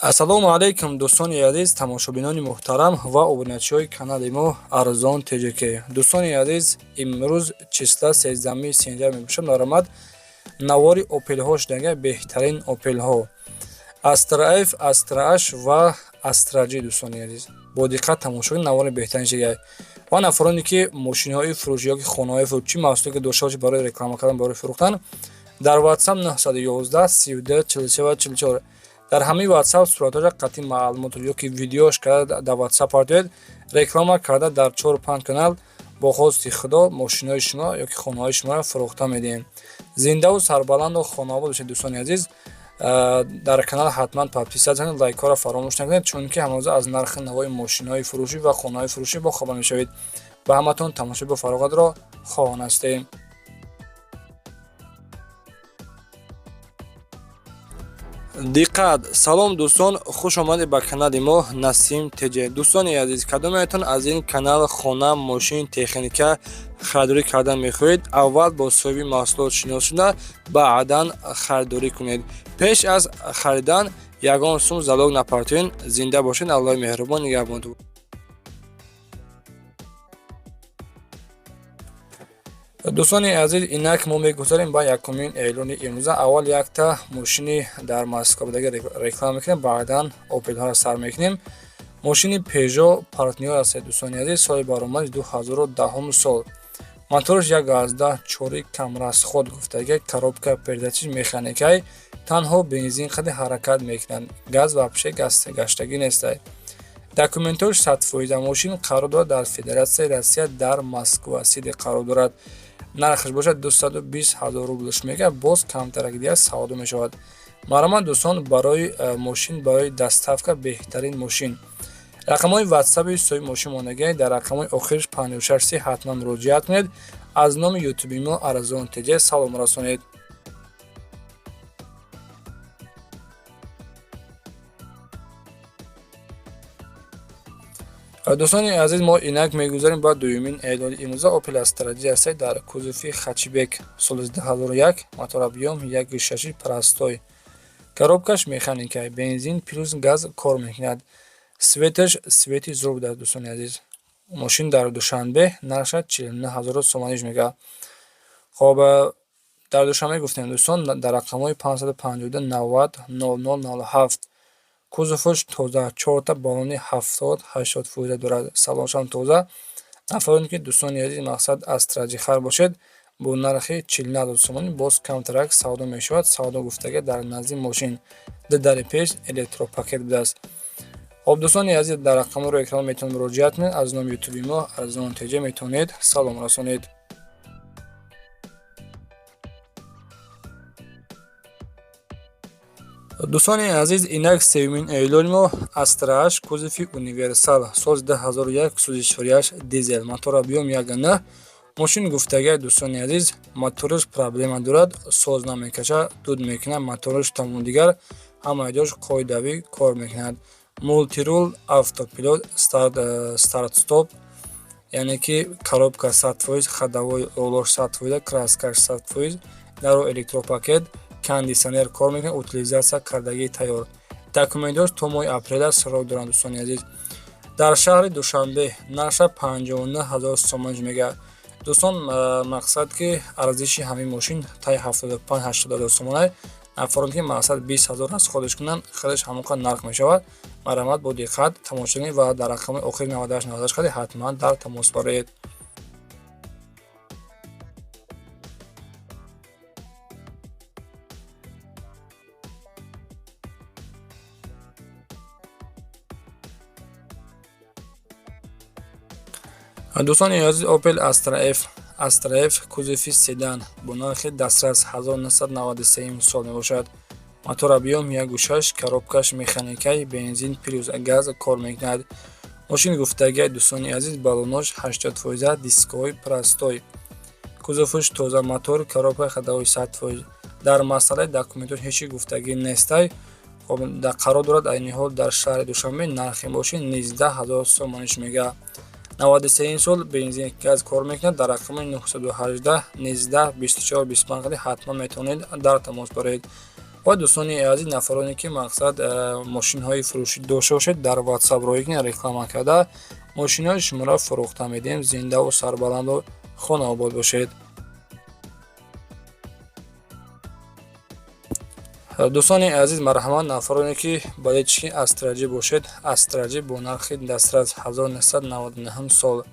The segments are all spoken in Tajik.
Ассалому алайкум, дӯстони азиз, тамошобинони муҳтарам ва обуначиҳои канали мо Арзон ТЖК. Дӯстони азиз, имрӯз числа 13 сентябр мебошад. Маромад навори опелҳо шудага, беҳтарин опелҳо Астра F, Астра H ва Астра G. Дӯстони азиз, бо диққат тамошо кунед, навори беҳтарин шудага. Ва нафароне ки мошиниҳои фурӯшӣ ёки хонаҳои фурӯш, чӣ маҳсуле ки дошта бошед барои реклама кардан, барои фурӯхтан, дар WhatsApp 911 32 43 44, дар ҳамаи WhatsApp суратҳоша қатъи маълумот ёки видеош карда дар WhatsApp партоед, реклама карда дар 4-5 канал бо хости Худо мошинои шумо ёки хонаҳои шуморо фурӯхта медиҳем. Зиндаву сарбаланду хонаобод бошед, дӯстони азиз. Дар канал ҳатман подписаться кунед, лайкҳоро фаромӯш накунед, чунки ҳамарӯза аз нархи навои мошинои фурӯшӣ ва хонаҳои фурӯшӣ бохабар мешавед. Ба ҳаматон тамошои бофароғатро хоҳон ҳастем. Диққат! Салом, дӯстон, хуш омадед ба канали мо Насим ТЖ. Дӯстони азиз, кадометон аз ин канал хона, мошин, техника харидорӣ кардан мехоҳед, аввал бо соҳиби маҳсулот шинос шуда, баъдан харидорӣ кунед. Пеш аз харидан ягон сум залог напартоед. Зинда бошед, Аллоҳи меҳрубон нигаҳбонтон. Дӯстони азиз, инак мо мегузарем ба якумин эълони имрӯза. Аввал якта мошини дар Москва будаги реклама мекунем, баъдан опелҳоро сар мекунем. Мошини Пежо Партнёр аст, дӯстони азиз, соли баромади 2010 сол, мотораш 1,4, камрасход гуфтага, коробка передачи механикай, танҳо бензин қади ҳаракат мекунад, газ вообще гаштагӣ нестай. Документош 100%. Мошин қарор дорад дар Федератсияи Россия, дар Москва Сити қарор дорад. Нархаш бошад 220 ҳазор рублш мега, боз камтарак дигар савдо мешавад. Марҳамат, дӯстон, барои мошин, барои доставка беҳтарин мошин. Рақамҳои ватсапи соҳиби мошин мондагӣ, дар рақамҳои охириш 56 ҳатман муроҷиат кунед, аз номи ютуби мо Арзон ТЖ салом расонед. Дӯстони азиз, мо инак мегузарем ба дуюмин эълони имрӯза. Опел Астра G аст дар кузови хэтчбек, соли 2001, мотор объём 1,6, простой, коробкаш механика, бензин плюс газ кор мекунад. Светаш свети зур будааст, дӯстони азиз. Мошин дар Душанбе, нархша 49 ҳазору сомониш мега. Хоб, дар Душанбе гуфтем, дӯстон, дар рақамҳои 552 90 00 07. Кузоваш тоза, чорта баллони 70-80 фоиза дорад, салоншам тоза. Нафароне ки, дӯстони азиз, мақсад Астра G хар бошед, бо нархи 49 ҳазор сомонӣ боз камтарак савдо мешавад. Савдо гуфтага, дар назди мошин ду дари пеш электропакет будааст. Хоб, дӯстони азиз, дар рақамҳоро экран метавонед муроҷиат кунед, аз номи ютуби мо Арзон ТЖ метавонед салом расонед. Дӯстони азиз, инак сеюмин эълони мо: Астра H, кузови универсал, соли 2001, сӯзишвориаш дизел, мотор объём 1,9. Мошин гуфтага, дӯстони азиз, мотораш проблема дорад, соз намекашад, дуд мекунад мотораш тамом, дигар ҳамаи ҷош қоидавӣ кор мекунад. Мультирул, автопилот, старт стоп, яъне ки коробка 100%, ходовой ролош 100%, краскаш 100%, дару электропакет, кондитсионер кор мекунад, утилизация кардагии тайёр. Документҳош то моҳи апреля срок доранд, дӯстони азиз. Дар шаҳри Душанбе, нархша 59 ҳазор сомониш мега. Дӯстон, мақсад ки арзиши ҳамин мошин таи 75-80 ҳазор сомонай. Нафароне ки мақсад 20 ҳазор аз худаш кунанд, худаш ҳамон қадр нарх мешавад. Марҳамат, бо диққат тамошо кунед ва дар рақамҳои охири 98 98 қади ҳатман дар тамос бароед. Дӯстони азиз, Opel Astra F, Astra F кузови седан бо нархи дастрас, 1993 сол мебошад, мотор объём 1,6, коробкаш механикай, бензин плюс газ кор мекунад. Мошини гуфтагиа, дӯстони азиз, баллонош 80%, дискҳои простой, кузоваш тоза, мотор, коробка, ходовой 100%. Дар масъалаи документҳо ҳеҷ чи гуфтагӣ нестай. Хоб, қарор дорад айни ҳол дар шаҳри Душанбе, нархи мошин 19 ҳазор сомониш мега. 93 сол, бензин газ кор мекунад. Дар рақами 918 19 24 25 ҳатман метавонед дар тамос бароед. Ва дӯстони азиз, нафароне ки мақсад мошинҳои фурӯшӣ дошта бошед, дар WhatsApp роҳӣ кунед, реклама карда мошинҳои шуморо фурӯхта медиҳем. Зиндаву сарбаланду хонаобод бошед. Дӯстони азиз, марҳамат, нафароне ки болельщики Астра Ҷи бошед, Астра Ҷи бо нархи дастрас, 1999 сол,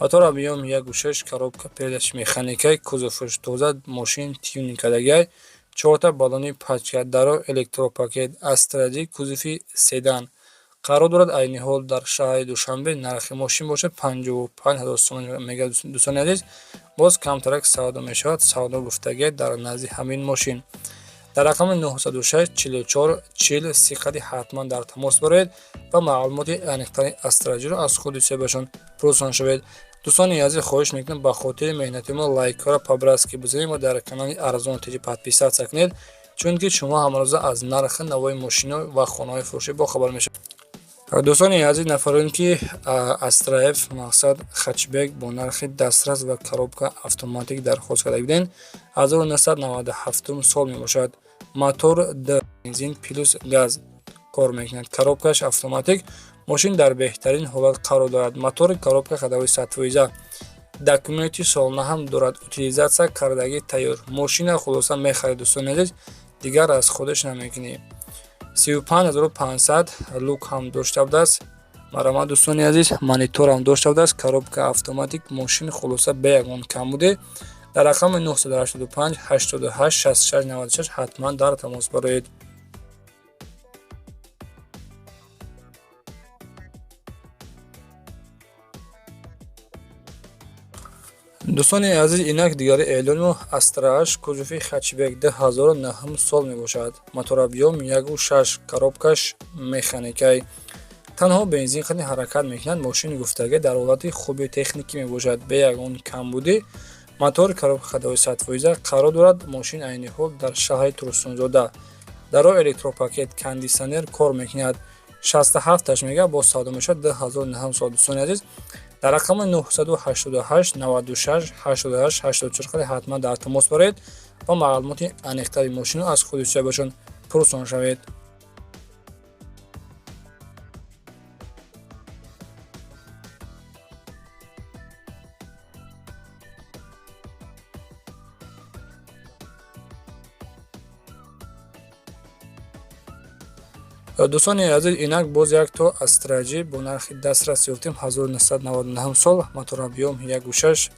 мотор объём 1,6, коробка передач механикай, кузоваш тоза, мошин тюнинг кардагиай, чорта баллони пачка, даро электропакет. Астра Ҷи кузови седан қарор дорад айни ҳол дар шаҳри Душанбе. Нархи мошин бошад 55 000 сомон мегӯяд. Дӯстони азиз, боз камтарак савдо мешавад, савдо гуфтагиай дар назди ҳамин мошин. Дар рақами 906 44 40 30 ҳатман дар тамос бароед ва маълумоти аниқтари Астра Ҷиро аз худи соҳибашон пурсон шавед. Дӯстони азиз, хоҳиш мекунам, ба хотири меҳнати мо лайкҳоро по-братски бизанед ва дар канали Арзон ТЖ подписаться кунед, чунки шумо ҳамарӯза аз нархи навои мошино ва хонаҳои фурӯшӣ бохабар мешавед. Дӯстони азиз, нафароне ки Астра Ф мақсад хэтчбек бо нархи дастрас ва коробка автоматик дархост карда будед, 1997 сол мебошад, мотор д бензин плюс газ кор мекунад, коробкаш автоматик, мошин дар беҳтарин ҳолат қарор дорад, мотори, коробка ходовой 100%, документи солона ҳам дорад, утилизация кардагӣ тайёр. Мошина хулоса мехаред, дӯстони азиз, дигар аз худаш намекунӣ. 35 500 люк ҳам дошта будааст. Марҳамат, дӯстони азиз, мониторам дошта будааст, коробка автоматик, мошин хулоса бе ягон камбуде. Дар рақами 985 88 66 96 ҳатман дар тамос бароед. Дӯстони азиз, инак дигари эълони мо: Астра Аш кузови хэтчбек, 2009 сол мебошад, мотор объём 1,6, коробкаш механикай, танҳо бензин қадри ҳаракат мекунад. Мошини гуфтагӣ дар ҳолати хуби техникӣ мебошад, бе ягон камбудӣ, мотор, коробка ходовой 100%. Қарор дорад мошин айни ҳол дар шаҳри Турсунзода. Даро электропакет, кондитсионер кор мекунад. 67-аш мега, боз савдо мешавад. 2009 сол. Дӯстони азиз, дар рақами 988 96 88 84 ҳатман дар тамос бароед ва маълумоти аниқтари мошинро аз худи соҳибашон пурсон шавед. Дӯстони азиз, инак боз якто Астра Ҷи бо нархи дастрас ёфтем. 1999 сол, мотор объём 1,6,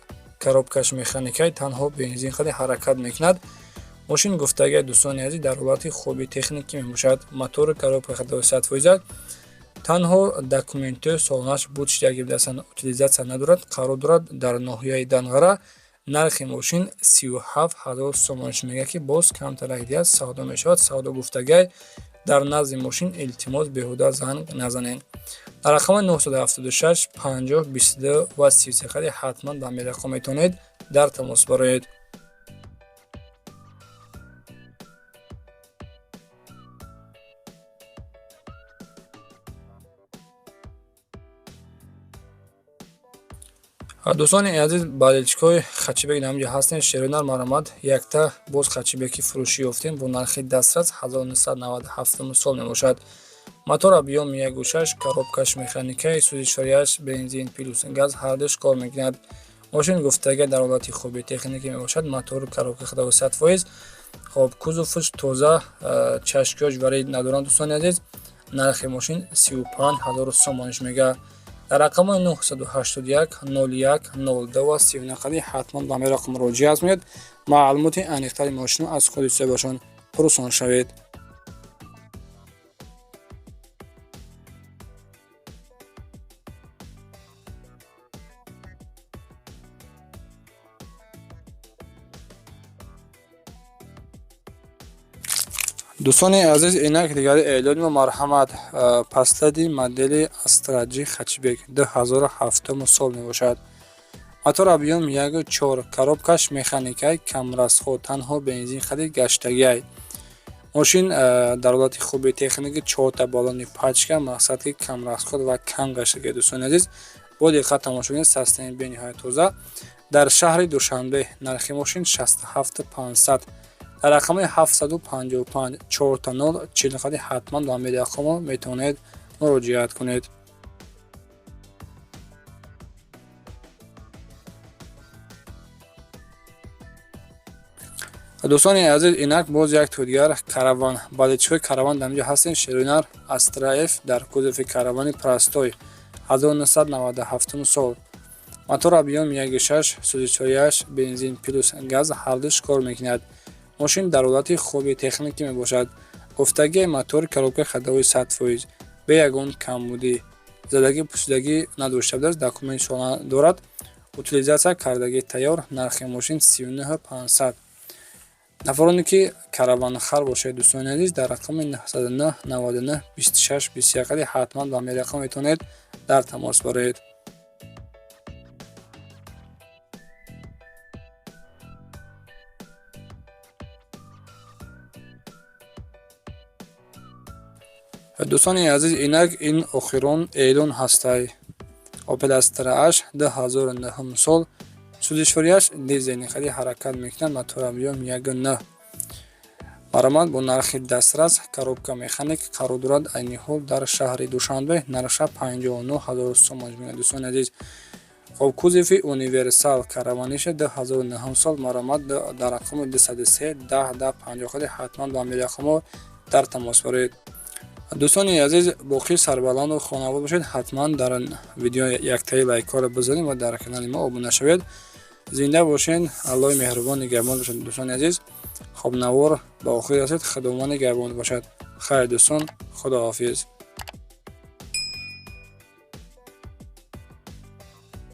коробкаш механикай, танҳо бензин қади ҳаракат мекунад. Мошин гуфтагиа, дӯстони азиз, дар ҳолати хуби техникӣ мебошад, мотори, коробка ходовой 100%, танҳо документҳои солонааш буд шидаги будастанд, утилизация надорад. Қарор дорад дар ноҳияи Данғара. Нархи мошин 37 000 сомониш мегӯяд, ки боз камтарак диҳад, савдо мешавад, савдо гуфтагиай дар назди мошин. Илтимос, беҳуда занг назанед. Дар рақами 976 50 22 ва 33 қади ҳатман ба ҳамин метавонед дар тамос бароед. Дӯстони азиз, болельщикҳои хэтчбек намҷа ҳастем, шеринар, марҳамат, якта боз хэтчбеки фурӯшӣ ёфтем бо нархи дастрас, 1997 сол мебошад, мотор объём 1,6, коробкаш механикаи, сӯзишвориаш бензин плюс газ ҳардуш кор мекунад. Мошин гуфтага дар ҳолати хуби техникӣ мебошад, мотор, коробка ходовой 100%. Хоб, кузоваш тоза, чашкиҳош вари надоранд. Дӯстони азиз, нархи мошин 35 000 сомониш мега. Дар рақамҳои 981 01 02 ва 39 қади ҳатман ба ҳамин рақам муроҷиат кунед, маълумоти аниқтари мошинро аз худи соҳибашон пурсон шавед. Дӯстони азиз, инак дигари эълони мо. Марҳамат, последний модели Астра Ҷи хэтчбек, 2007 сол мебошад, мотор объём 1,4, коробкаш механикай, камрасход, танҳо бензин хади гаштагиай. Мошин дар ҳолати хуби техникӣ, чорта баллони пачка, мақсад ки камрасход ва кам гаштагиай. Дӯстони азиз, бо диққат тамошо кунед, состояние бениҳоят тоза. Дар шаҳри Душанбе, нархи мошин 67 500. Дар рақами 755 40 40 қади ҳатман ба Амир Яқумов метавонед муроҷиат кунед. Дӯстони азиз, инак боз як то дигар караван. Баъди караван дар инҷо ҳастем. Шеринар Астра Ф дар кузови каравани простой, 1997 сол, мотор объём 1,6, сӯзишвориаш бензин плюс газ, ҳардуш кор мекунад. Мошин дар ҳолати хуби техникӣ мебошад. Гуфтагии мотор, коробкаи ходовой 100%, бе ягон камбудӣ, задагӣ пусидагӣ надошта будааст, документ шона дорад, утилизация кардагӣ тайёр. Нархи мошин 39 500. Нафароне ки караванхар бошед, дӯстони азиз, дар рақами 909 99 26 21 қади ҳатман ба ҳамин рақам метавонед дар тамос бароед. Дӯстони азиз, инак ин охирон эълон ҳастай. Опел Астра H, 2009 сол, сӯзишвориаш дизель қади ҳаракат мекунад, мотор объём 1,9. Маромад бо нархи дастрас, коробка механик, қарор дорад айни ҳол дар шаҳри Душанбе. Нархша 59 ҳазор сомон мегӯяд, дӯстони азиз. Хоб, кузови универсал караваниша, 2009 сол, маромад дар рақами 203 10 10 50 қади ҳатман ба Амир Яқумов дар тамос бароед. Дӯстони азиз, боқӣ сарбаланду хонавод бошед. Ҳатман дар видео яктаи лайкҳоро бизанед ва дар канали мо обуна шавед. Зинда бошед, Аллоҳи меҳрубон нигаҳбон бошад. Дӯстони азиз, хоб, навор ба охир расид. Худованд нигаҳбон бошад. Хайр, дӯстон, худоҳофиз.